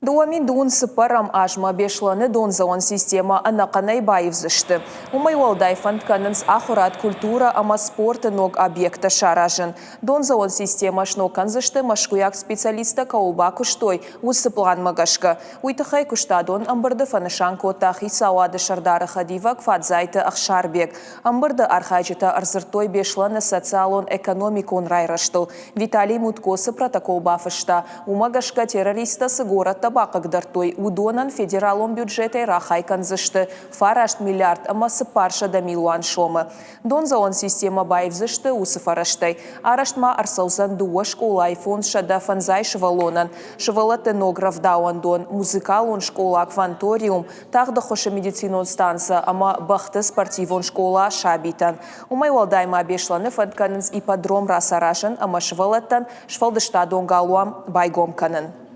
2000 цыппӕрӕм азмӕ Беслӕны дондзӕуӕн системӕ ӕнӕхъӕнӕй баивдзысты. Уымӕй уӕлдай фӕнд кӕнынц ахуырад, культурӕ ӕмӕ спорты ног объекттӕ саразын. Дондзӕуӕн системӕ сног кӕндзысты, мӕскуыйаг специалисттӕ кӕуыл бакуыстой, уыцы пъланмӕ гӕсгӕ. Уый тыххӕй куыстадон ӕмбырды фӕнысан кодта хицауады сӕрдары хӕдивӕг Фадзайты Ӕхсарбег. Ӕмбырды архайджытӕ ӕрдзырдтой Беслӕны социалон-экономикон райрӕзтыл. Виталий Мутко цы протокол бафыста, уымӕ гӕсгӕ террористтӕ цы горӕттӕ бахъыгдардтой, уыдонӕн федералон бюджетӕй рахай кӕндзысты 9 миллиард ӕмӕ 400 милуан сомы. Дондзӕуӕн системӕ баивдзысты уыцы фӕрӕзтӕй. Арӕзт ма ӕрцӕудзӕн дыууӕ скъолайы 505 сывӕллонӕн, сывӕллӕтты ног рӕвдауӕндон, музыкалон скъола, кванториум, тагъд ӕххуысы медицинон станцӕ ӕмӕ бӕхты спортивон скъола сабитӕн. Уымӕй уӕлдай ма Беслӕны фӕнд кӕнынц ипподром рацаразын ӕмӕ сывӕллӕттӕн сфӕлдыстадон галуан байгом кӕнын.